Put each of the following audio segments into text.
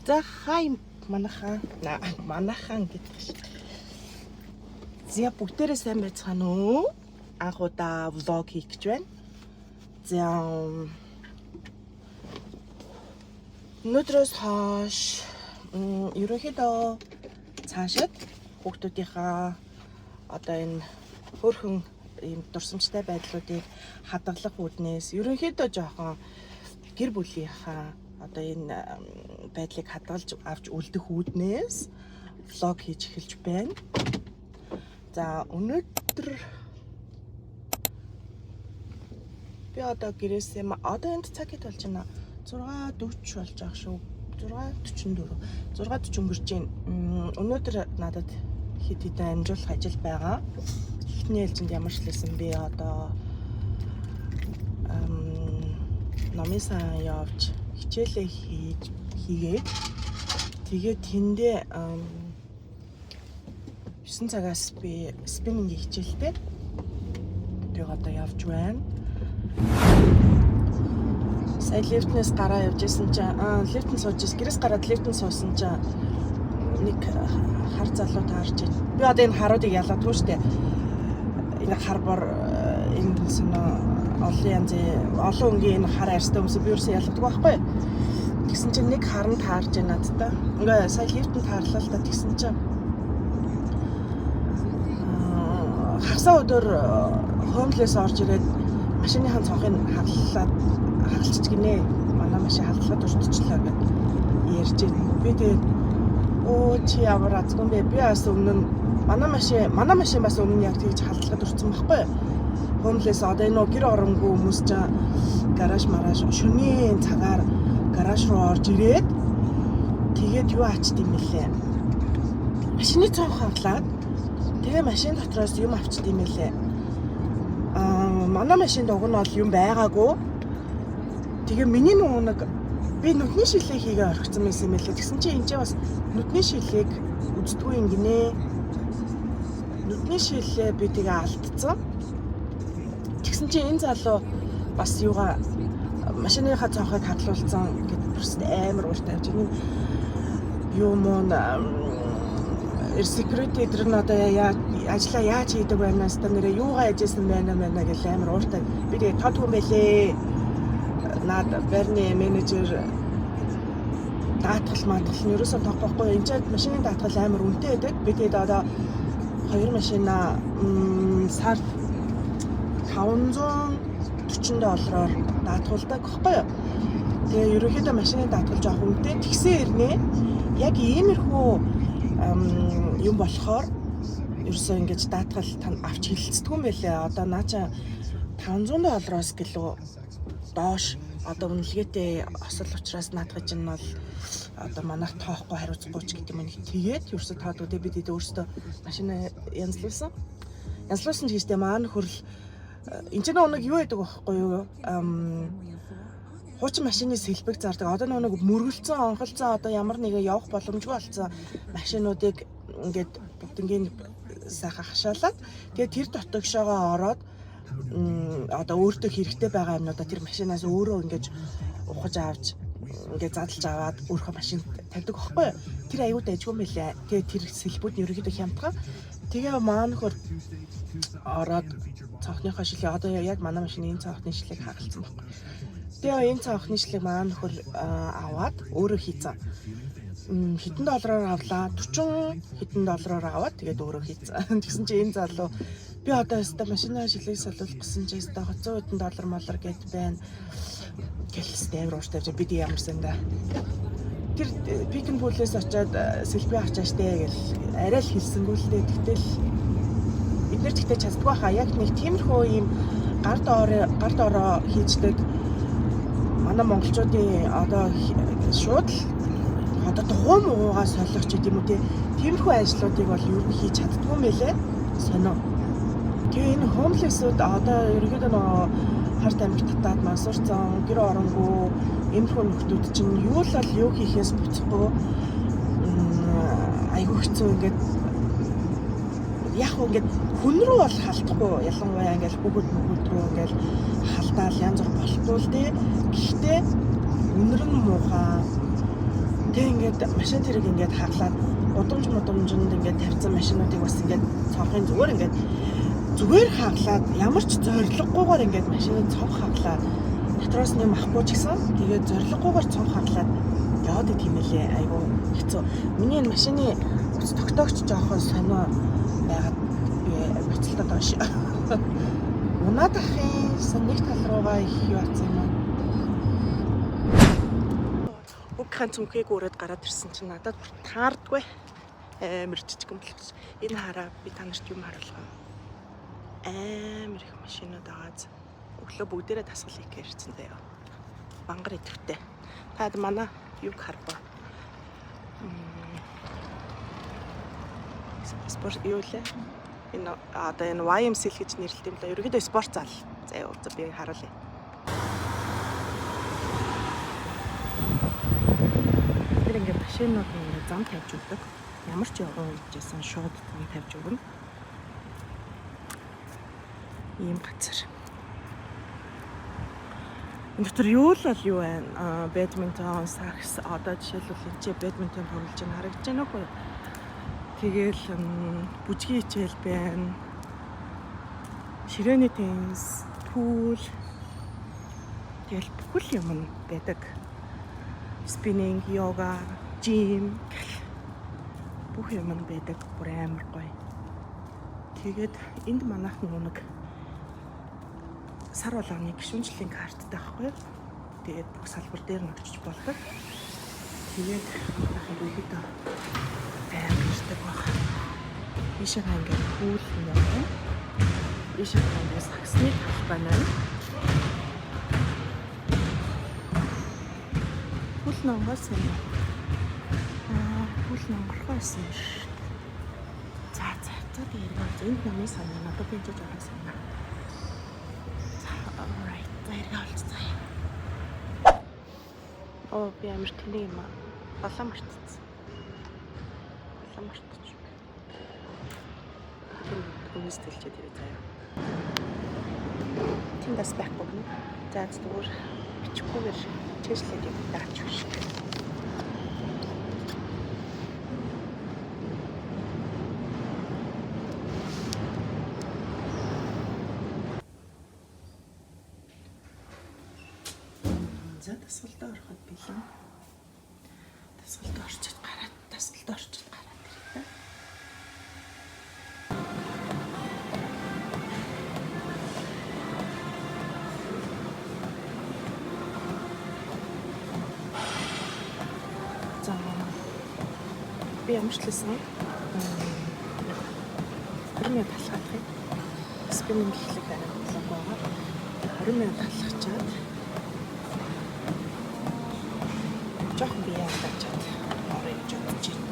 За хай манайхан манайхан гэдэг ш. За бүгдээрээ сайн байцгаана уу? Анх удаа vlog хийх гэж байна. За өнөөдрөөс хойш ерөнхийдөө цаашид хүүхдүүдийнхаа одоо энэ хөөрхөн ийм дурсамжтай байдлуудыг хадгалах үүднээс ерөнхийдөө жоохон гэр бүлийнхаа одоо энэ байдлыг хадгалж авч үлдэх үүднээс vlog хийж эхэлж байна. За өнөөдөр би одоо гэрээсээ одоо энд цаг хэд болж байна? 6:40 болж байгаа шүү. 6:44. 6:40 өнгөрч байна. Өнөөдөр надад хэд хэдэн амжуулах ажил байгаа. Эхний ээлжинд ямар ч лсэн би одоо номын сан явж хичээлээ хийж хийгээд тэгээд тэндээ 9 цагаас би spinning ийн хичээлтэй. Тэгээ одоо явж байна. Сая лифтнээс гараа явж исэн чинь лифтэнд сууж исэн. Гэрээс гараад лифтэнд суусан чинь нэг хар залуу таарч ин. Би одоо энэ харуудыг ялгадгүй штэ. Энэ хар бор энэ соноо олон янзын олон өнгийн энэ хар арьстай хүмүүс би ерөөсөө ялгадгүй байхгүй. Тэгсэн чинь нэг хар нь таарч ин надтай. Ингээ сая лифтэнд таарлаа л да, тэгсэн чинь хагасаа өдөр homeless орж ирээд машиныхаа цонхыг хаглаад хагалчих гинэ. Манай машин халдлагад өртчихлөө гэд ярьж байна. Би тэгээд өө чи ямар азгүй юм бэ? Би бас өмнө нь манай машин бас өмнө нь яг тэгж халдлагад өртсөн байхгүй юу? Homeless одоо энэ нөө гэр оронгүй хүмүүс чинь гараж мараж шөнийн цагаар гараж руу орж ирээд тэгээд юу ачт юм бэлээ? Машины цонх хаглаад тэгээ машин дотроос юм авчт юм бэлээ. Аа манай машинд уг нь бол юм байгаагүй. Тэгээ миний нөгөө нэг би нүдний шилээ хийгээ орхисон байсан юм байлээ. Тэгсэн чинь энэ ч бас нүдний шилээг үздэггүй юм гинэ. Нүдний шилээ би тэгээ алдсан. Тэгсэн чинь энэ залуу бас юугаа машиныхаа цонхыг хадлуулсан гэд бүрс амар ууртай явж байна. Юу мөн security эдэр нь одоо яа ажлаа яаж хийдэг байна та нэрээ юугаа яжсэн байна мэнэ гэл амар ууртай. Би тэгээ тод хүн бэлээ. Наад байрны менежер даатгал маатгал нь ерөөсөө тоохгүй. Энд чинь машины даатгал амар үнэтэй байдаг. Би тэгээд одоо хоёр машина сард 540 доллараар даатгуулдаг байхгүй юу? Тэгээ ерөнхийдөө машины даатгал жоох үнэтэй. Тэгсэн хэрнээ яг иймэрхүү юм болохоор ерөөсөө ингэж даатгал тань авч хилэлцдэг юм байлээ. Одоо наа чи 500 доллароос гэлөө доош одоо үнэлгээтэй осол учраас наадах чинь бол одоо манайх тоохгүй хариуцахгүй ч гэдэг юм нэг тэгээд ерөөсөө тоодгүй. Би тэгээд өөрөөсөө машина янзлуулсан. Янзлуулсан ч гэжтэй маа нөхөрл энэ ч нэг юу байдаг байхгүй юу? Хуучин машины сэлбэг зардаг. Одоо нэг мөргөлцөн, онхолцсон одоо ямар нэгэн явах боломжгүй болсон машинуудыг ингээд бүгднгийн сайхан хашаалаад тэгээд тэр дотогшоогоо ороод одоо өөртөө хэрэгтэй байгаа юмнуудаа тэр машинаас өөрөө ингэж ухаж авч ингээд задлж аваад өөрийнхөө машинд тавьдаг байхгүй юу? Тэр аюул дайжгүй юм билээ. Тэгээд тэр сэлбүүд нь ерөнхийдөө хямдхан. Тэгээ маа нөхөр ороод цонхныхоо шилээ одоо яг манай машины энэ цонхны шилээг хагалцсан байхгүй. Тэгээ энэ цонхны шилээг маа нөхөр аваад өөрөө хийцэн. Хэдэн доллараар авлаа? 40 хэдэн доллараар аваад тэгээд өөрөө хийцэн. Тэгсэн чинь энэ залуу би одоо өстө машины шилээг солиулах гэсэн чинь өстө 100 хэдэн доллар молор гэд байна. Гэлстэй амар ууртай явж би тэг ямар санда. Тэр Pick n Pull-ээс очиод сэлбээ авчаа штэ гэл арай л хэлсэнгүү л дээ. Тэгтэл бид нэр тэгтээ чаддгүй хаа. Яг нэг тиймэрхүү ийм гар доороо хийждэг манай монголчуудын одоо шууд л одоо дугуй муугаа солих ч гэдэм үү те. Тиймэрхүү ажлуудыг бол ер нь хийж чаддгүй юм байлээ. Сонио. Тэгээ энэ homeless-үүд одоо ерөнхийдөө нөгөө хар тамхи татаад мансуурсан, гэр оронгүй иймэрхүү нөхдүүд чинь юу л бол юу хийхээс буцахгүй айгүй хэцүү ингээд яг хөө ингээд хүн рүү бол халдахгүй, ялангуяа ингээд хүүхэд мөхөд рүү ингээд халдаал янз бүр болохгүй л дээ. Гэхдээ үнэр нь муухай. Тэг ингээд машин тэрэг ингээд хаглаад гудамж мудамжинд ингээд тавьсан машинуудыг бас ингээд цонхын зүгээр ингээд зүгээр хаглаад ямар ч зорилгогүйгээр ингээд машины цонх хаглаад дотроос нь юм авахгүй ч гэсэн тэгээд зорилгогүйгээр цонх хаглаад яваад идэх юм лээ. Айгу хэцүү. Миний энэ машины үс тогтоогч жоохон сонио байгаад би бацалтад байгаа шээ. Унаад ахын нэг тал руугаа их юу атсан юм аа. Угхан цүнхийг өрөөд гараад ирсэн чинь надад бүр таардгүй. Амар жижигэн болохос. Энэ хараа би та нарт юм харуулах юм. Амар их машинууд байгааз. Өглөө бүгдээрээ дасгал хийх гэж ирсэн заяа. Бангар идэвхтэй. Таад манай юг харва. Спорт юу лээ? Энэ одоо энэ YMCA л гэж нэрлэдэг юм л да. Ерөнхийдөө спорт зал. Заяа би харуулъя. Тэр ингээд машинууд нь ингээд зам тавьж өгдөг. Ямар ч явган үйжсэн шууд зам тавьж өгнө. Ийм газар. Энэ дотор юу л бол юу байна? Аа, бадминтон, сакс одоо жишээлбэл энэ чи бадминтон тоглож байгаа харагдаж байна уу? Тэгээл бүжгийн хичээл байна. Ширээний теннис, pool. Тэгэл бүхэл юм нь байдаг. Spinning, йога, gym гэх бүх юм нь байдаг. Бүр амар гоё. Тэгээд энд манайх нэг сар болгоны гишүүнчлэлийн карттай байхгүй юу? Тэгээд бүх салбар дээр нь очиж болдог. Тэгээд манайх ерөнхийдөө байнга ирдэг баг. Ийшээ ингээд pool юм байна. Ийшээ ингээд саксны талбай байна. Pool нонгоос юм. Аа, pool нонгорхоо байсан юм шүү. За за за би эргээ. Энд намын сан. Надад би энэ жоохон санаа. За, alright. За эргээ олцгаая. Оо, би амар тэнэг юм аа. Балаа мартцсан. Балаа мартчих. Хүмүүс тэлчээд ирээ заяа. Тэнд бас байхгүй гэнэ. За зүгээр бичихгүйгээр чэжлээд юм даач биш. За дасгалдаа ороход бэлэн. Дасгалдаа орчод гараад дасгалдаа орчод гараад ирээ. За би ямар ч лсэн 20 минут алхах юм. Spinning эхлэх арай болоогүй байгаа. 20 минут алхачаад жоохон бие алдаачаад орё гэж бодож байна.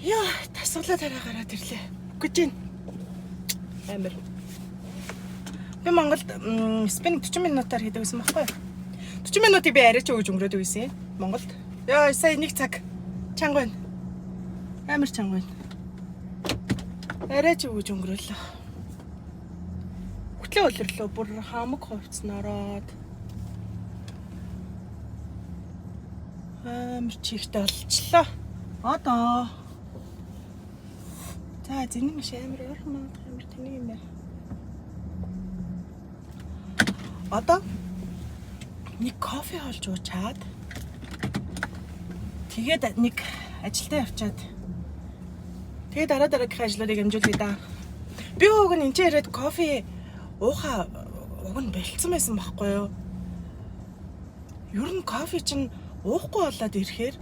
Яа, дасгалаа тараа гараад ирлээ. Үгэж байна. Амар. Би Монголд spinning 40 минутаар хийдэг байсан байхгүй юу? 40 минутыг би арай ч өгж өнгөрөөдөг байсан Монголд. Яа, сая нэг цаг чанга байна. Амар чанга байна. Арай ч өгж өнгөрөөлөө. Хөтлөө өлөрлөө бүр хамаг хувцсан ороод амар чихтэй болчлоо. Одоо. За зинэн маш амар ойрхон магадгүй амар тэнэг юм байна. Одоо нэг кофе олж уучаад тэгээд нэг ажилдаа явчаад тэгээд дараа дараагийнхаа ажлуудыг амжуулъя да. Би уг нь энэ ч ирээд кофе ууха уг нь болцсон байсан байхгүй юу? Ер нь кофе чинь уухгүй болоод ирэхээр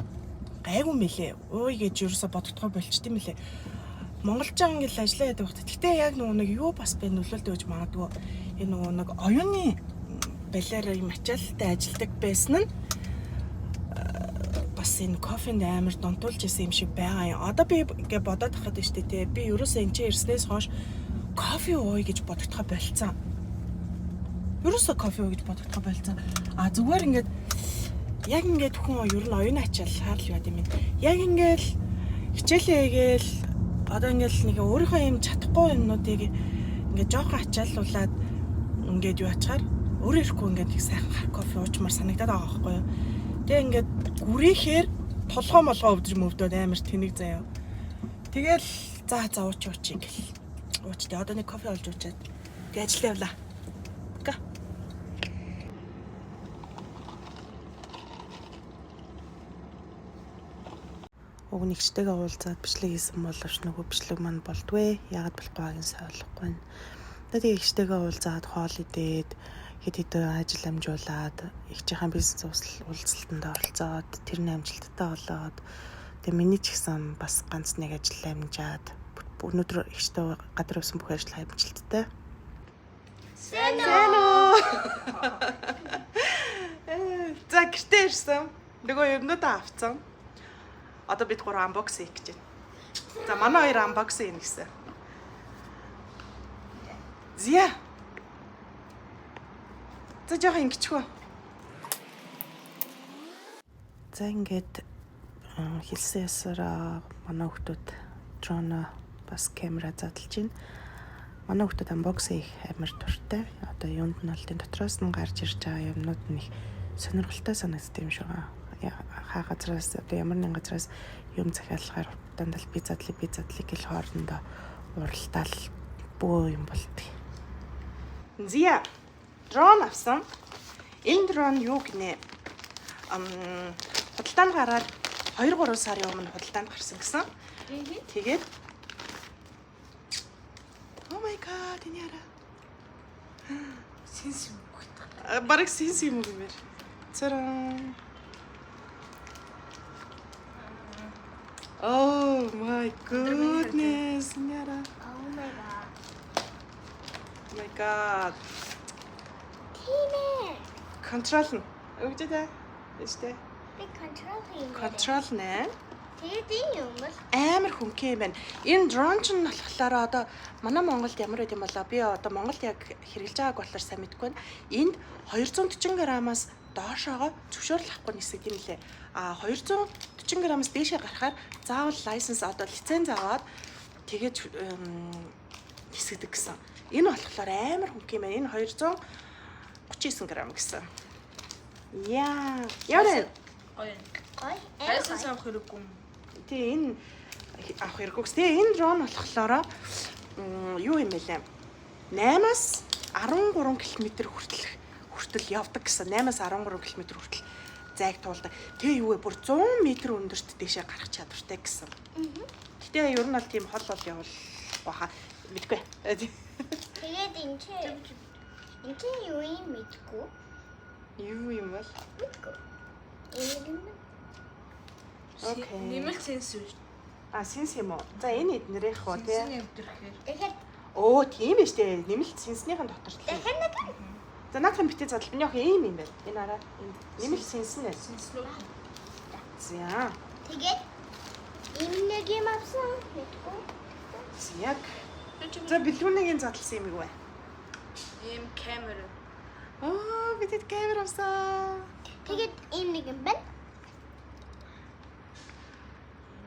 гайгүй мэлээ. Ууй гэж ерөөсө бодогдохоо болчт юм лээ. Монголчон ингээл ажиллаа яадаг багт. Гэтэ яг нөгөө нэг юу бас бэ нөлөөлдөг гэж магадгүй. Энэ нөгөө нэг оюуны балиар юм ачаалттай ажилдаг байсан нь бас энэ кофенд амар донтуулж исэн юм шиг байгаа юм. Одоо би ингээ бодоод тахад нь штэ тий. Би ерөөсөө энэ ч ирснээс хойш кофе ууя гэж бодогдохоо болцсон. Ерөөсөө кофе ууя гэж бодогдохоо болцсон. А зүгээр ингээд яг ингээд хүн ер нь оюуны ачаал хаал яа гэм юм. Яг ингээд Хичээлээ гээл одоо ингээл нэг өөрийнхөө юм чадахгүй юмнуудыг ингээд жоохон ачааллуулад ингээд юу ачаар өөрөө ирэхгүй ингээд их сайхан хар кофе уучмаар санагдаад байгаа байхгүй юу. Тэгээ ингээд гүрийхээр толгоо молгоо өвдөж мөвдөөд амар тэнэг заяа. Тэгэл за за ууч ууч ингээл уучтай одоо нэг кофе олж уучаад тэгээ ажиллаа явлаа. Га. Уг нэгчтэйгээ уулзаад бичлэг хийсэн боловч нөгөө бичлэг маань болдгүй. Яагаад болохгүй байгааг нь сайн ойлгохгүй байна. Тэгээ эгчтэйгээ уулзаад хоол идээд хэд хэдэн ажил амжуулаад эгчийнхээ бизнес уулзалтанд оролцоод тэрний амжилттай болоод тэгээ миний ч гэсэн бас ганц нэг ажил амжаад өнөөдөр эгчтэй гадар явсан бүх ажил амжилттай. Сайн Сайн уу? За гэртээ ирсэн. Нөгөө юмнуудаа авцсан. Одоо бид гурав unbox хийх гэж байна. За манай хоёр unbox хийнэ гэсэн. Зя. За жоохон ингэчихв. За ингээд хэлсэн ясаараа манай хүмүүс дрон бас камера задлж байна. Манай хүмүүс unbox хийх амар дуртай. Одоо юунд нь бол дотроос нь гарч ирж байгаа юмнууд нь их сонирхолтой санагддаг юм шиг байгаа. Хаа газраас одоо ямар нэгэн газраас юм захиалахаар дандаа л би задлаа би задлаа гэл хоорондоо уралдаал бөө юм болдог. Зя дрон авсан. Энэ дрон юу гинэ? Худалдаанд гараад 2 3 сарын өмнө худалдаанд гарсан гэсэн. Тэгээд Oh my god, энэ яра. Сэнс юм уу? Бараг сэнс юм уу гэмээр. Цараа. Oh my goodness, энэ яра. Oh my god. Oh my god. Тийм ээ. Control нь. Өгч дээ. Өчтэй. Би control хиймээр. Control нэ. Тэгээд энэ юм бол Амар хөнгөн юм байна. Энэ дрон ч нь болохоор одоо манай Монголд ямар байд юм болоо би одоо Монголд яг хэрэглэж байгааг болохоор сайн мэдэхгүй байна. Энд 240 грамаас доошоогоо зөвшөөрөл авахгүй нисдэг юм лээ. А 240 грамаас дээшээ гарахаар заавал license одоо лиценз аваад тэгээд нисгдэг гэсэн. Энэ болохоор амар хөнгөн юм байна. Энэ 239 грамм гэсэн. Яа. Ямар Гоё. гоё. License авах хэрэггүй юм. Тий энэ авах хэрэггүй. Тэгээ энэ дрон болохоор юу юм бэ лээ? 8-аас 13 км хүртэл явдаг гэсэн. 8-аас 13 км хүртэл зайг туулдаг. Тэгээ юу вэ? Бүр 100 м өндөрт дээшээ гарах чадвартай гэсэн. Гэтэ ер нь бол тийм хол хол явуулах баха. Мэдгүй. Тэгээд энэ чи энэ чи юу юм мэдгүй. Юу юм бол? Мэдгүй. Энэ юм. Okay. Нэмэлт сенс үү? А сенс юм уу? За энэ эднэрийнх уу тий? Сенсний өвдөрөхээр. Тэгэхээр Өө тийм ээ штэ. Нэмэлт сенснийхэн дотор л. дахин нэг За наадхын битээ задал миний охин ийм юм байна. Энэ араа энэ нэмэлт сенс нэ. Сенслүүд. За. тэгээд энэ нэг юм авсан мэдгүй. Яг. За бэлгүүнийгийн задлсан юм юу вэ? Ийм камер. Аа бидэд камер авсан. Тэгээд ийм нэг юм байна.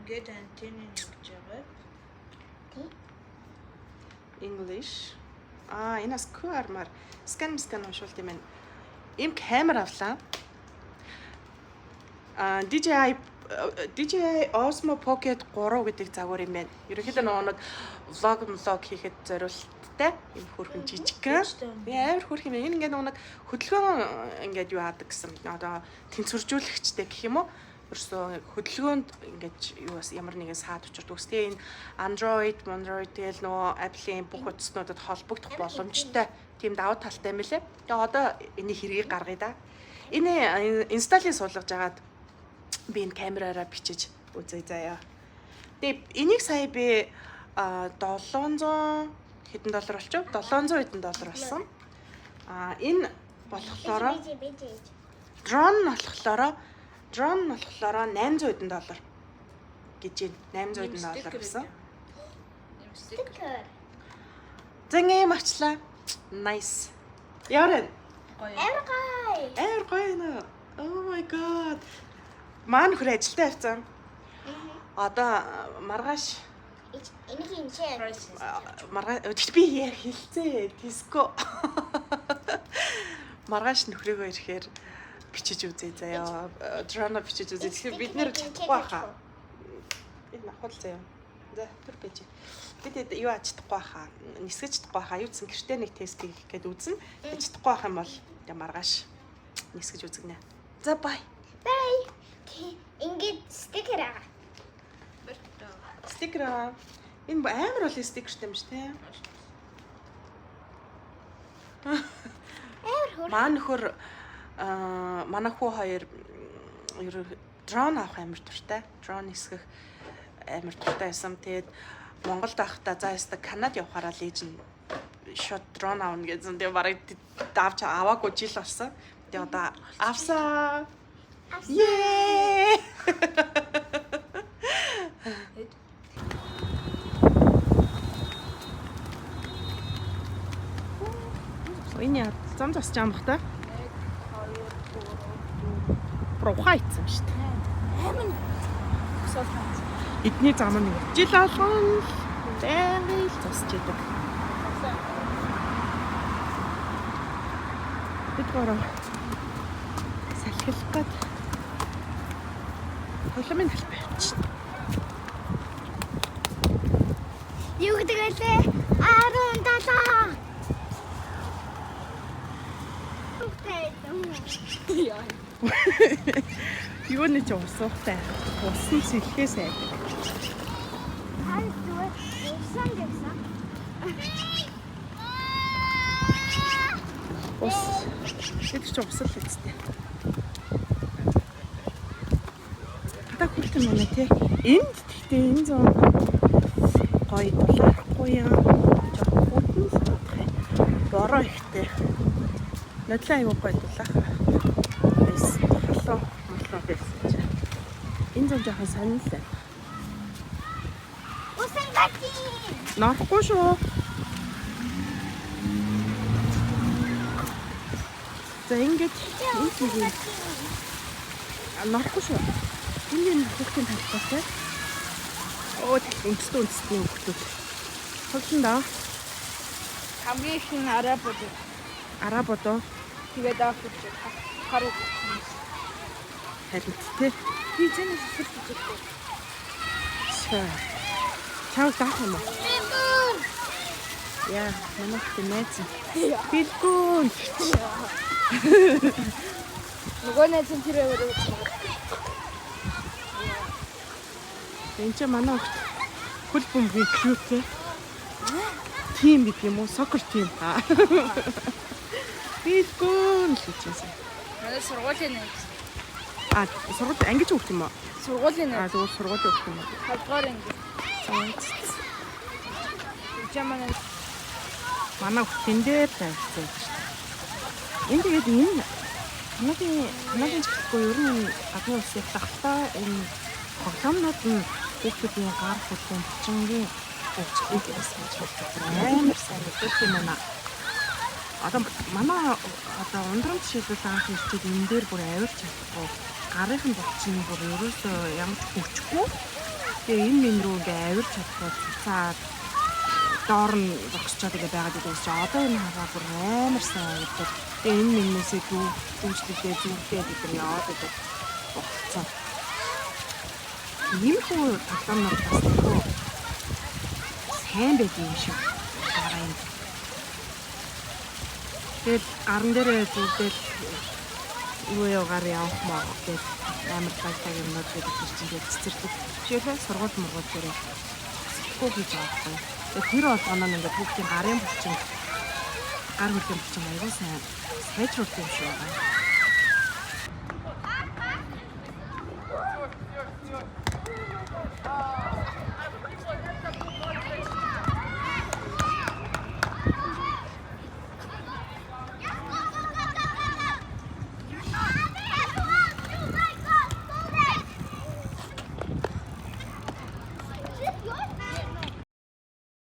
Ингээд антенн ингэж байгаа. Тий. English. Аа энэ бас QR мар скан скан уншуулт юм байна. Ийм камер авлаа. Аа DJI Osmo Pocket 3 гэдэг загвар юм байна. Ерөнхийдөө нөгөө нэг vlog хийхэд зориулттай ийм хөөрхөн жижигхэн. Би амар хөөрхөн юм байна. Энэ ингээд нөгөө нэг хөдөлгөөн ингээд юу аадаг гэсэн. Одоо тэнцвэржүүлэгчтэй гэх юм уу? Ерөөсөө хөдөлгөөнд ингээд юу бас ямар нэгэн саад учирд үс. Тэгээ энэ Android, Android тэгэл нөгөө Apple-ийн бүх утаснуудад холбогдох боломжтой тийм давуу талтай юм лээ. Тэгээ одоо энийг хэргийг гаргая да. Энэ install-ыг суулгаж агаад би энэ камераараа бичиж үзье заяа. Тэгээ энийг сая би 700 хэдэн доллар болчих? 700 хэдэн доллар болсон. А энэ болохоор Бижи бижи. дрон нь болохоор 800 хэдэн доллар гэж байна. 800 хэдэн доллар гэсэн. Ийм стикер. Стикер. За ингэ юм авчлаа. Nice. Ямар вэ? Гоё. Амар гоё. Амар гоё нэ. Oh my god. Маань хөр ажилдаа явцсан. Одоо маргааш Энийг энэ чи маргаа тэгт би яа хэлцээ Tesco. Маргааш нөхрөөгөө ирэхээр бичиж үзье заяа. Дрона бичиж үзье. Тэгэхээр бид нэр чадахгүй хаа. Энэ авах л заяа. За түр бэж. Бид юу ач чадахгүй хаа. Нисгэж чадахгүй хаа. Юу гэсэн гэртээ нэг тест хийх гээд үзнэ. Тэг чадахгүй байх юм бол тэг маргааш нисгэж үзгэнэ. За бай. Бай. Ингээд стикер аа. Стикер аа. Энэ амар олон стикертэй юм шүү те. Амар хөр. Маа нөхөр аа манай хүү хоёр ер дрон авах амар дуртай. Дрон нисгэх амар дуртай байсан. Тэгээд Монголд байхдаа за яста Канад явахаараа л ээж нь шот дрон авна гэсэн. Тэгээд бараг давж аваагүй жил болсон. Тэгээд одоо авсан. Ее! Энэ зам засч байгаа юм бах та. 1 2 3 4 Бүр ухаан ицсэн шүү дээ. 8 өсөөл ханц. Эдний зам нь жил болгон л байнгын л засч идэг. Бид гурав салхилах гээд тоглоомын талбай явчихна. Юу гэдэг вэ? 17. Юу нэг ч усуухтай. Ус нь сэлхээс айдаг. Хань зүгээр усан гэсэн. Ус. Бид ч ус л үстэй. Гадаа хүртэн байна тий. Энд тэгтээ энэ зүүн гоё дулаарахгүй юм. Жохон хүтэн л бодох юм. Бороо ихтэй. Нодлон аягүй гоё дулаах. Байсан. Халуун молоо байсан чинь. Энэ зүүн жоохон сонин л байна. Усан гати. Норохгүй шүү. За ингээд энэ зүйл норохгүй шүү. Энэ энэ хүүхдийн талбай те. Оо тэгэл үндэстэн үндэстний хүүхдүүд. Тоглон даа. Хамгийн их нь арабууд. Арабууд уу? Тэгээд африкч хар хүмүүс. Харин те. Би чинь сэлж үздэг. Шаа. Чамд даах юм уу? Бэлгүүр. Яа, манай хүүхдээ найз. Бэлгүүн. Нөгөө найз нь тэр өөрөө үздэг. Энд чинь манай хүүхд хөл бөмбөгийн крүүтэй. Тим гэдэг юм уу? Сокер тим. Бэлгүүн л гэж байсан. Манай сургуулийн найз. А сургууль ангич хүүхд юм уу? Сургуулийн А найз. зүгээр сургуулийн хүүхд юм уу? 5 дугаар анги. За. Жаа манай Манай хүүхд тэн дээр тавьчихсан гэж байна. Энэ тэгээд энэ Канадын ч гэхгүй ер нь энэ гадны улсын давтаа энэ тоглоомнууд нь хүүхдүүдийн гар хөдөлгөөн булчингийн хөгжлийг сайжруулдаг. Амар сайн мэдээлэх юм байна. Одоо манай одоо ундрам жишээлбэл анх ирчээд энэ дээр бүр авирч чадахгүй гарын нь булчин бүр ерөөсөө ямар ч хүчгүй. Тэгээ энэ мэн рүү ингээ авирч чадахгүй цуцаад доор нь зогсчоод ингээ байгаад байдаг чи одоо энэ хараа бүр амар сайн авирдаг. Тэгээ энэ мэннээсээ дүүжлэгдээ зүгдээ бид нар яваад байдаг болцсон. Иймэрхүү тоглоомнууд бас нөгөө сайн байд юм шиг байгаа юм. Тэгэл гаран дээрээ зүгдэл юу юугаар явах маах гэж амар тагтаг юмнууд гэдэг чинь тэгээд цэцэрлэг жишээлбэл сургууль мургуул дээрээ зогсохгүй хийж байгаа байхгүй. Тэгээд тэр болгоно нь ингээд хүүхдийн гарын булчин гар хөлийн булчин аягүй сайн сайжруулах юм шиг байгаа.